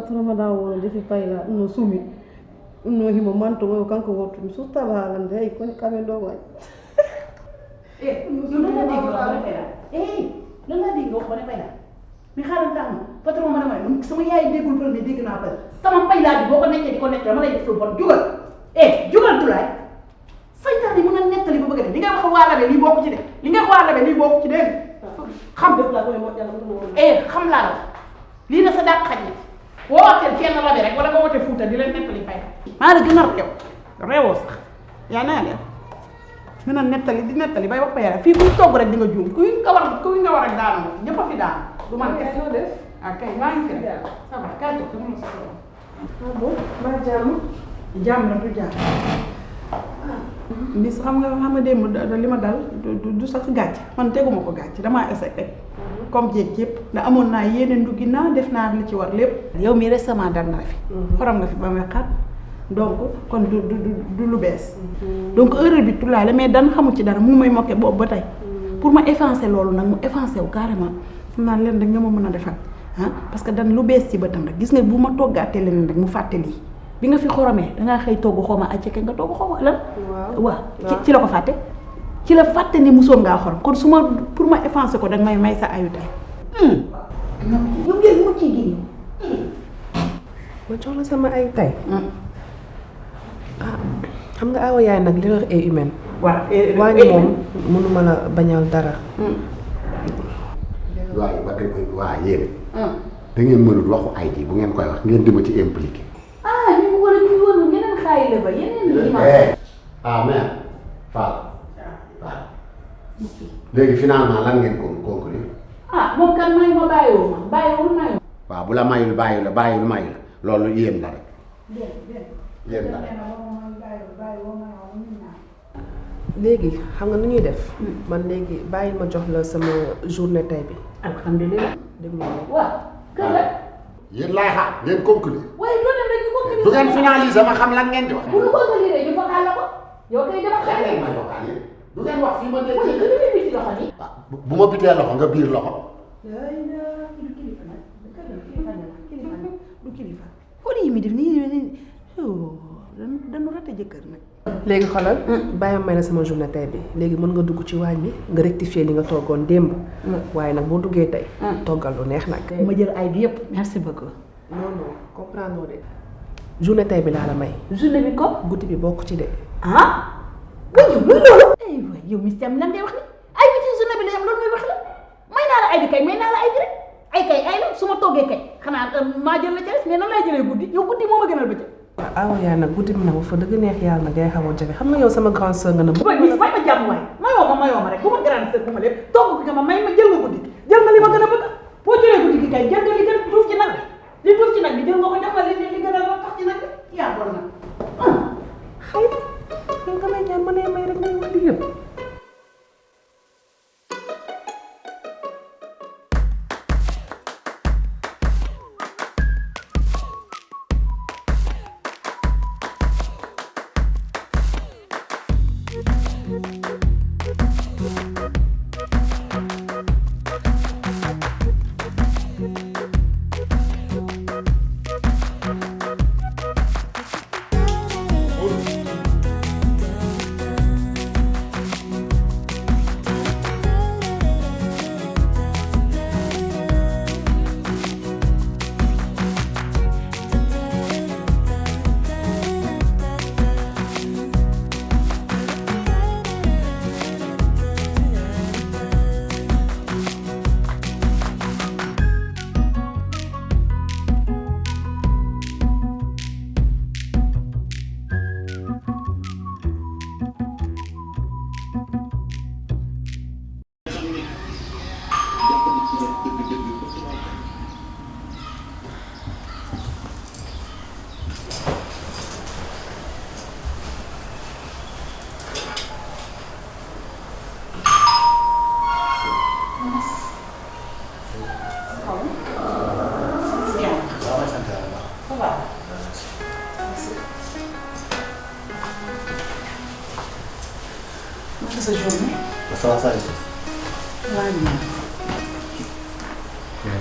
patron ma da wono defi payla no sumi no himo manto mo kanko wotu mi sutta balande ay ko kamen do way yow lan laa dégg wax ba ne fay la lan laa dégg wax ba ne fay la mais xaaral tax na patron ma ne ma sama yaay déggul pël mais dégg naa pël sama pay laa bi boo ko nekkee di ko nekk dama lay def lu bon jugal jugal Tulaay saytaan yi mën a nettali ba bëgg a def li nga wax waa Labe lii bokk ci de li nga wax waa Labe lii bokk ci dégg xam def la koy mo jalla ko xam laa la lii na sa dàq xaj na wooteel kenn Labe rek wala nga wootee Fuuta di leen nettali fay maa la gën a réewoo sax yaa naa def mën a nettali di nettali bay wax ba yàlla fii kuy togg rek di nga juum kuy nga war ak daanu moom ñëpp a fi daanu du man kese ñoo def kay maa ngi fi rek ça va kaay toog dama la soxla bon ba jàmm la du jàmm bis xam nga démb li ma dal du sax gàcc man teguma ko gàcc damaa essayé comme jéeg yëpp da amoon naa yéene nduggi naa def naa li ci war lépp yow mii récemment dal na fi xorom nga fi ba may xaat donc kon du lu bees donc erreur bi Tulaay la mais dan xamu ci dara mu may moqué boobu ba tey pour ma effacer loolu nag mu effacé wu carrément xam naa leen rek nga ma mën a defal parce que dan lu bees ci bëtam rek gis nga bu ma toggaatee leen rek mu fàtte lii bi nga fi xoromee dangaa xëy togg xaw ma acce nga togg xaw ma lan waaw ci la ko fàtte ci la fàtte ni musoon ngaa xorom kon su ma pour ma effacer ko danga may sa ayu tey yow ngeen mu ciy génn ma jox la sama ay tay xam nga awa yaay nag l'erreur est humaine. waa ngi moom mënuma la bañal dara. waaye ba tey waa yéen. da ngeen mënul waxu ay ji bu ngeen koy wax ngeen di ma ci impliqué. ñu war a ñu woon yeneen xaay la ba yeneen mère Fall. waaw léegi finalement lan ngeen conclure. moom kan may ma bàyyiwul mayu. waaw bu la mayul bàyyi la loolu yéen la rek. yéen la rek. léegi xam nga nu ñuy def. man léegi bàyyil ma jox la sama journée tey bi. alhamdulilah. dégg nga waaw kër la. yéen laay xaar ngeen conclure. waaye doo dem rek ñu conclure. du ngeen finaliser ma xam lan ngeen di wax. bu ñu conclure ñu foog la ko. yow kay dama xel. ngeen may waxal yéen du ngeen wax fii ma dégg. waaye kër yi ci loxo nii. bu ma bitee loxo nga biir loxo. du kilifa kon yi mi def nii dañu rate jëkkër nag. léegi xoolal bàyyi may la sama journée tey bi léegi mën nga dugg ci waañ bi nga rectifier li nga toggoon démb. waaye nag boo duggee tey. toggal lu neex nag. ma jël ay bi yëpp merci beaucoup. non comprendre de journée tey bi laa la may. journée bi ko. guddi bi bokk ci de. nga jub luy loolu. waay yow Miss Thiam lan ngay wax ni ay bi ci journée bi la yam loolu muy wax la may naa la ay bi kay may naa la ay bi rek ay kay ay la su ma toggee kay xanaa maa jël la ca des mais nan laay jëlee guddi yow guddi moo ma gënal bëccëg. waaw yaa nag guddi bi nag fa dëgg neex yàlla nag day xaw a jafe xam nga yow sama grande sœur nga ne. may ma jàmm waay mayoo ma rek bu ma grande sœur bu ma lépp togg ko ma may ma jël nga guddi jël nga li ma gën a bëgg boo jëlee guddi gi kay jël nga li gën a duuf ci nag li duuf ci nag bi jël nga ko jox ma li gën a tax ci nag bi yaa bon nag xëy na yow nga may ñaan ma ne may rek ngay wax li yëpp. sa journée. Ça va, ça va. waaw.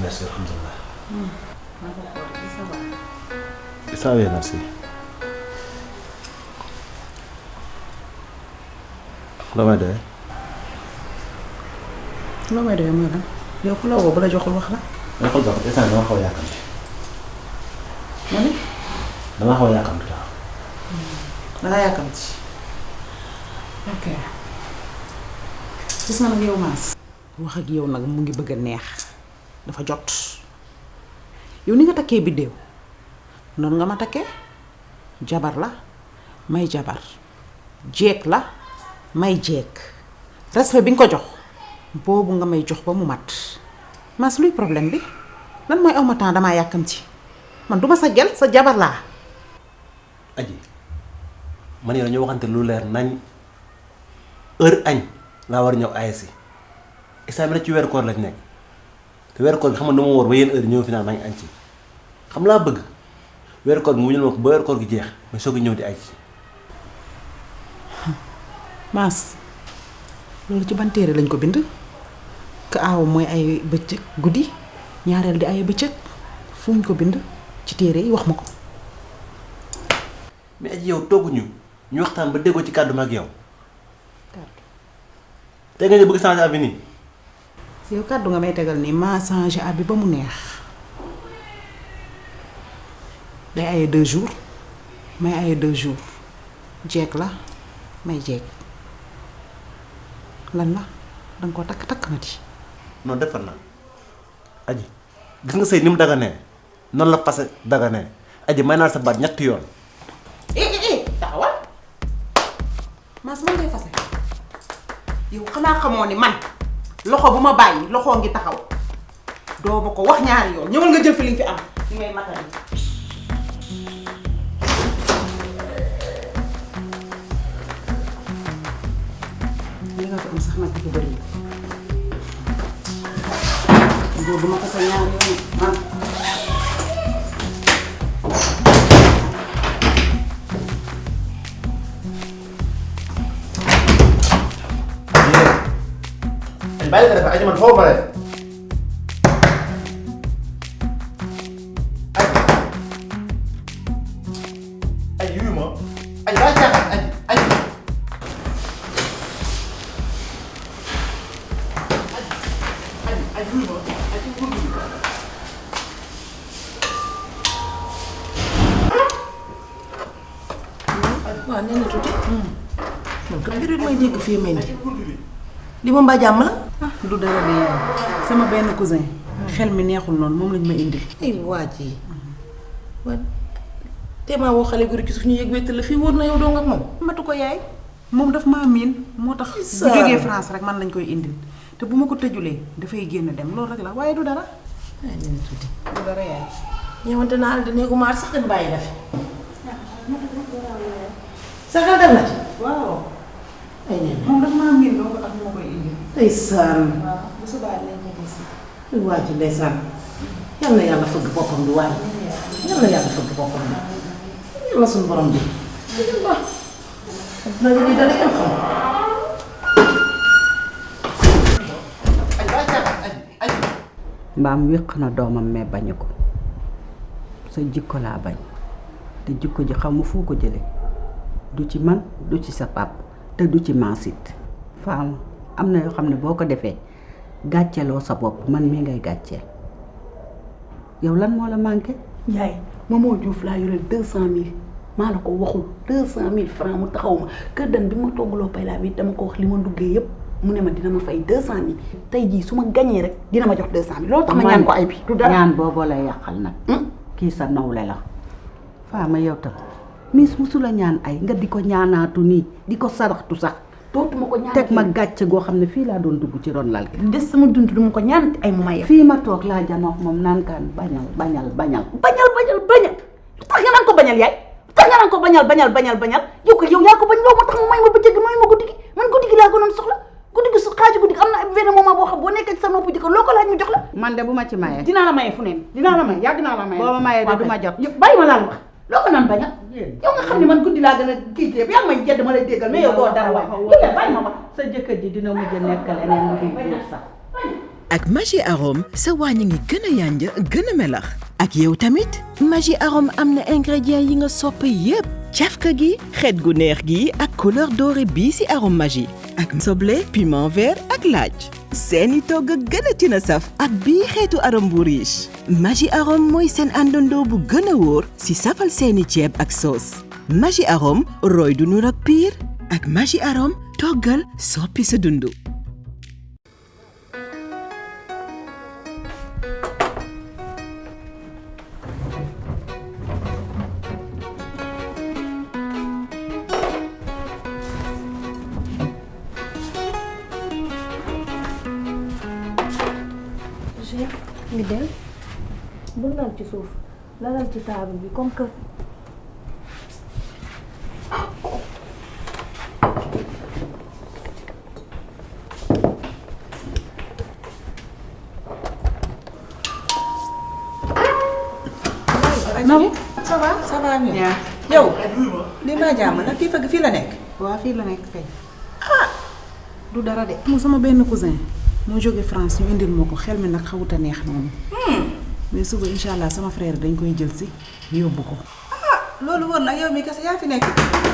Merci, alhamdulillah. maa ko xool ça va. Ça va, merci. loo may doyee. loo may doyee mooy lan yow ku la woo bu la joxul wax la. mais xool ba instant dama xaw a yàkkamti. ma ne. dama xaw a yàkkamti daal. dangaa yàkkamti. ok. gis nga nag yow Mass. wax ak yow nag mu ngi bëgg a neex dafa jot yow ni nga takkee biddéew noonu nga ma takkee jabar la may jabar jeeg la may jeeg respect bi nga ko jox boobu nga may jox ba mu mat Mass luy problème bi lan mooy aw ma temps damaa yàkkamti man duma sa gel sa jabar laa. Aji man yow dañoo waxante lu leer nañ heure añ laa war a ñëw ASC instant bi nag ci weeru koor lañ nekk te weeru koor bi xam nga dama woor ba yenn heure ñëw fi naan maa ngi añ ci xam laa bëgg weeru koor bi mu ñëw ma ko ba weeru koor gi jeex mais soog a ñëw di añ ci. Mass loolu ci ban téere lañ ko bind que aaw mooy ay bëccëg guddi ñaareel di ay bëccëg fu ñu ko bind ci téere yi wax ma ko. mais Aji yow tooguñu ñu waxtaan ba déggoo ci kàddu ma ak yow. te nga ñu bëgg changer avis nii. yow kàddu nga may tegal nii maa changé avis ba mu neex day aye 2 jours may aye 2 jours jeeg la may jeeg lan la danga ko takk na ci. non defar na Aji gis nga sëy ni mu daganee noonu la fase daganee Aji may naa sa baat ñetti yoon. taxawal Mass man ngay fase yow xanaa xamoo ni man loxo bu ma bàyyi loxo ngi taxaw doo ma ko wax ñaari yoon ñëwal nga jël fi li nga fi am li ngay matali. li nga fi am sax nag du bëri góor du ma ko sa ñaari yoon man. bàyyi nga def Aji man foofu ma def Aji yuyu ma Aji bàyyi caaxaan Aji yuyu ma Aji wuyu waaw nee na tuuti. man kat mbir may dégg fii mel ni li ma mbaa jàmm la. du dara de yaay sama benn cousin xel mi neexul noonu moom lañ ma indi. ay waa ji waa téemaa woo xale guri ci suuf ñu yëg wéttal la fii wóor na yow doo nga ak moom. matu ko yaay moom daf maa miin moo tax bu jógee France rek man lañ koy indil te bu ma ko tëjulee dafay génn dem loolu rek la waaye du dara. waaye nee na tuuti. du dara yaay. ñëwante naa la dinañ ko maar sax dañ bàyyi la fi. sa xel dem na ci. waaw. ay nee na moom daf maa miin doo ko tax moo koy indil. ndeysaan. waaw bu subaa lañ ko gis. ay waa ji ndeysaan. yal na yàlla fëgg boppam bi waaye. yal na yàlla fëgg boppam bi. yal na suñu borom bi. yàlla. dina li dara kenn xam. mbaam wéq na doomam mais bañu ko sa jikko laa bañ te jikko ji xamu foo ko jële du ci man du ci sa pap te du ci maasit faama am na yoo xam ne boo ko defee gàcceeloo sa bopp man mii ngay gàcceel yow lan moo la manqué. yaay Momo Diouf laa yore 200000 maa la ko waxul 200000 francs mu taxaw ma kër dan bi ma toggaloo pay laa bi dama ko wax li ma duggee yëpp mu ne ma dina ma fay 200000 tey jii su ma gañee rek dina ma jox 200000 loolu tax ma ñaan ko ay bi du dara ñaan booboo lay yàqal nag kii sa nawle la faama yow tam miis musula ñaan ay nga di ko ñaanaatu nii di ko saraxtu sax dootuma ko ñaan teg ma gàcce goo xam ne fii laa doon dugg ci ron lal gi des sama dund du ma ko ñaan ay mu may fii ma toog laa janoox moom naan kaan bañal bañal lu tax nga naan ko bañal yaay lu tax nga naan ko bañal yow ko yow yaa ko bañ loo moo tax mu may ma bëccëg may ma guddi gi man guddi gi laa ko doon soxla guddi gi su xaaju guddi gi am na benn moment boo xam boo nekkee ci sa nopp jëkkër loo ko laaj mu jox la man de bu ma ci mayee dinaa la maye fu neen dinaa la maye yàgg naa la maye boo ma mayee de du ma jot bàyyi ma laa la wax loo ko naan bañal yow nga xam ne man guddi laa gën a kii yëpp yaa ngi may jedd ma lay déggal mais yow doo dara waay yow bàyyi ma wax sa jëkkër ji dina mujj nekk leneen lu fi góor sax ak Maggi Arôme sa waañ ngi gën a yànja gën a melax ak yow tamit Maggi Arôme am na ingrédients yi nga sopp yépp cafka gi xeet gu neex gi ak couleur dorée bii ci arôme Maggi ak soble piment vert ak laaj seeni togg gënati na saf ak bii xeetu arôme bu riche Maggi Arôme mooy seen àndandoo bu gën a wóor ci safal seeni ceeb ak sauce Maggi Arôme roy du nur ak piir ak Maggi Arôme toggal soppi sa dundu. ngi dem bul lal ci suuf lalal ci table bi comme que Nabou ça va mieux. yow li maa jàmm nag kii fëgg fii la nekk. waaw fii la nekk kay. du dara de. mu sama benn cousin moo jóge France ñu indil ma ko xel mi nag xawut a neex noonu. mais suba incha allah sama frère dañ koy jël si yóbbu ko. loolu woon nag yow mi kese yaa fi nekk.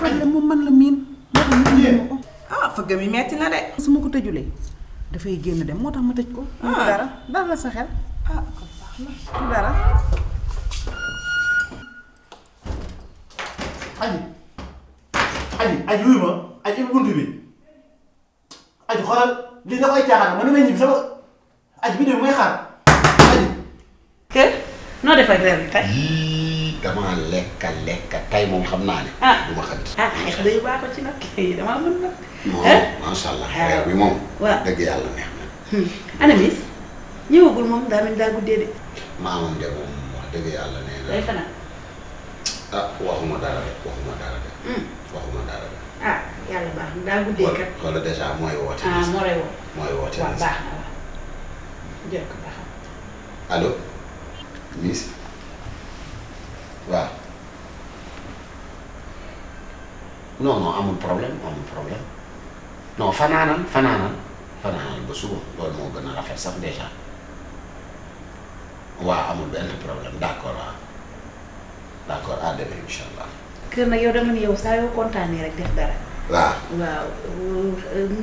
problème moom man la miin. moo tax ñu indil ma ko. fëgg mi metti na de. su ma ko tëjulee dafay génn dem moo tax ma tëj ko. du dara dara la sa xel. kon baax na du dara. aji wuyu ma aji buntu bi aji xoolal li nga koy caaxaan man damay ñibbi sama aji bi de mooy xaar aji. kër noo def ak reer bi tey. damaa lekka tey moom xam naa ne. du ma xarit. xeex day baax ko ci nag damaa mën nag. macha allah reer bi moom. waaw dëgg yàlla neex na. ana mis ñëwagul moom daa mel daa guddee de. maamam de moom wax dëgg yàlla nee na. day fanaan. waxuma dara de. waxuma dara de. yàlla baax na daa guddee kat. wala dèjà mooy woote. moo lay woo. mooy woote. waaw baax na waaw. jërëjëf baax na. allo. Miss. waaw. non amul problème non fanaanal ba suba loolu moo gën a rafet sax dèjà. waaw amul benn problème d'accord waaw. d'accord à demain incha allah. kër nag yow dama ni yow saa yoo kontaanee rek def dara. waaw.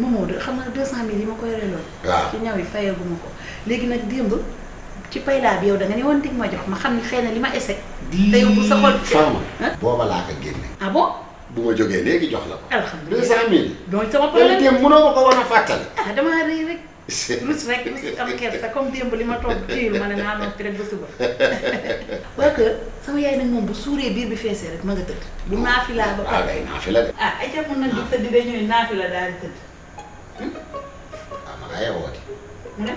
Mamadou xam nga 200000 yi ma koy reloon. waaw ci ñaw yi fayaguma ko léegi nag démb ci paydaa bi yow da nga ne woon dig ma jox ma xam ni xëy na li ma ese. te yow bu sa xol. Fama booba laa ko génne. ah bon. bu ma jógee léegi jox la ko. alhamdulilah 200000. donc sama problème démb mënoo ma ko woon a fàttali. damaa rëy rek. rus rek am kersa comme démb li ma toog téyul ma ne naa noppi rek ba suba. waa que sama yaay nag moom bu suuree biir bi feesee rek ma nga tëdd. bu naafilaa ba pare day naafila de. ay jamono nag di tëdd day ñëw naafila daal di tëdd. ma nga yeewooti. mu ne.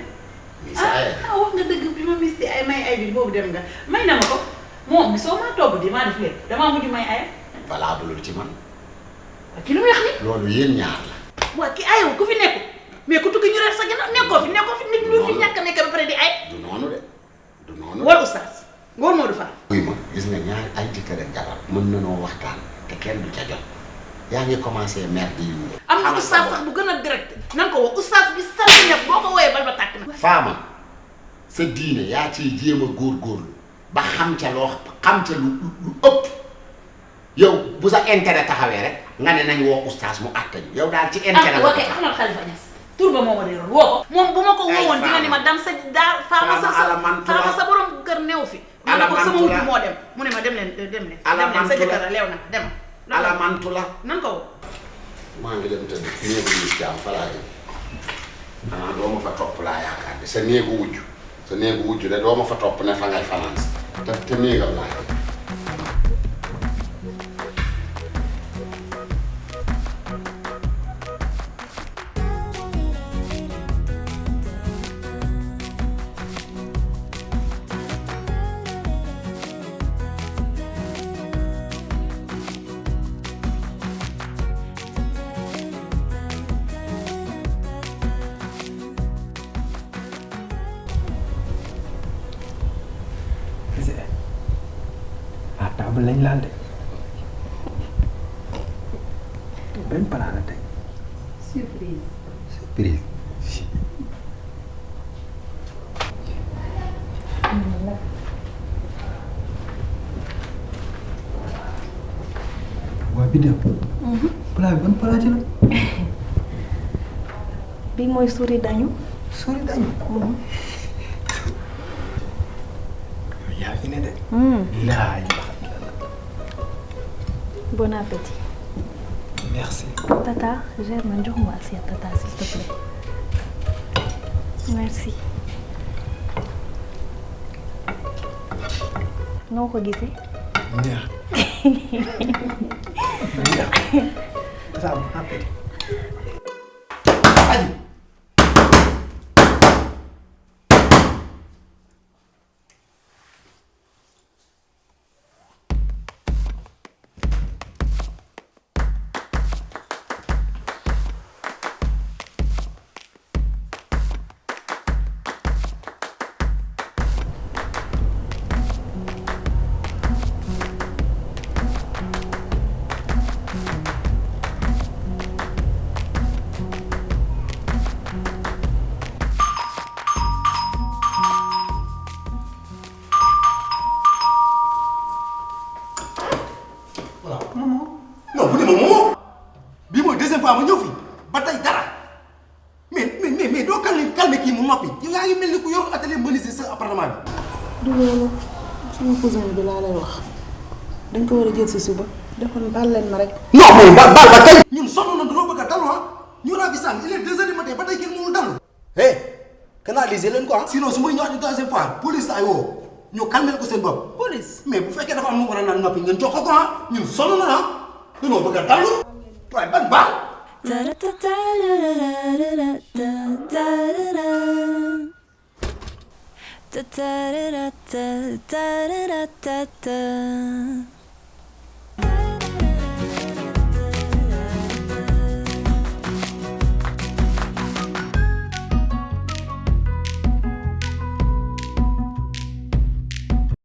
mis ay wax nga dëgg bi ma mis ay may ay bi boobu dem nga may na ma ko moom bi soo maa togg di maa def lépp damaa mujj may ayam. valable ci man. ki lu muy wax ni. loolu yéen ñaar la. waa ki ayoo ku fi nekk mais ku tukki ñu reer sa ginnaaw nekkoo fi nit ñu fi ñàkk a nekk ba pare di ay. du noonu de du noonu. wala oustaz ngoon moo du fa. buy ma gis nga ñaar ay jëkkër ak jabar mën nanoo waxtaan te kenn du ca jot yaa ngi commencé mer di yu. am na oustaz sax bu gën a direct nan ko woo oustaz bi sànni ñëpp boo ko wooyee bal ba tàkk na. Fama sa diine yaa ciy jéem a góorgóorlu ba xam ca lu ëpp yow bu sa intérêt taxawee rek nga ne nañ woo oustaz mu àtte ñu yow daal ci intérêt la. ok xamal Khalifa Niass tur ba moo ma réeroon woo ko. moom bu ma ko woowoon dina ni ma dam sa daa. Fama sa borom kër neew fi. alamantu la sama wut moo dem mu ne ma dem leen. alamantu la sa jëkkër leew na dem. alamantu la nan ko woo. maa ngi dem tëdd néegu wujj jaam fa laa jëm xanaa doo ma fa topp laa yaakaar de sa néegu wujj de doo ma fa topp ne fa ngay fanaan te néegam laa jëm. table lañ laal de benn plat la tey. surprise. plat bi ban plat ci la. bii mooy suri dañu. sori dañu. yaa ngi ne de. laa ilaha illallah. Bon appétit. merci. Tata, Germaine, jox-moi assiette, Tata, s'il te plaît. Merci. noo ko gisee. neex. neex. ça bon appétit. Aji. non bu ne ma moomoo bii mooy deuxième fois ma ñëw fi ba tey dara mais doo calmer kii mu noppi yow yaa ngi mel ni ku yor atelier menuisier sa appartement bi. du loolu sama cousin bi laa lay wax dañ ko war a jël si suba defoon baal leen ma rek. non mais baal ba kañ. ñun sonn na dañoo bëgg a dalu ñu naa fi sànq il est 2 heures du matin ba tey kenn mënul dalu. canaliser leen ko sinon su may ñëwaat une troisième fois police ay woo ñu calmer ko seen bopp. police mais bu fekkee dafa am lu war a naan noppi ngeen jox ko ñun sonn na dañoo bëgg a dalu waaye ban baal. Ta-ta-da-da-da-da-da-da-da.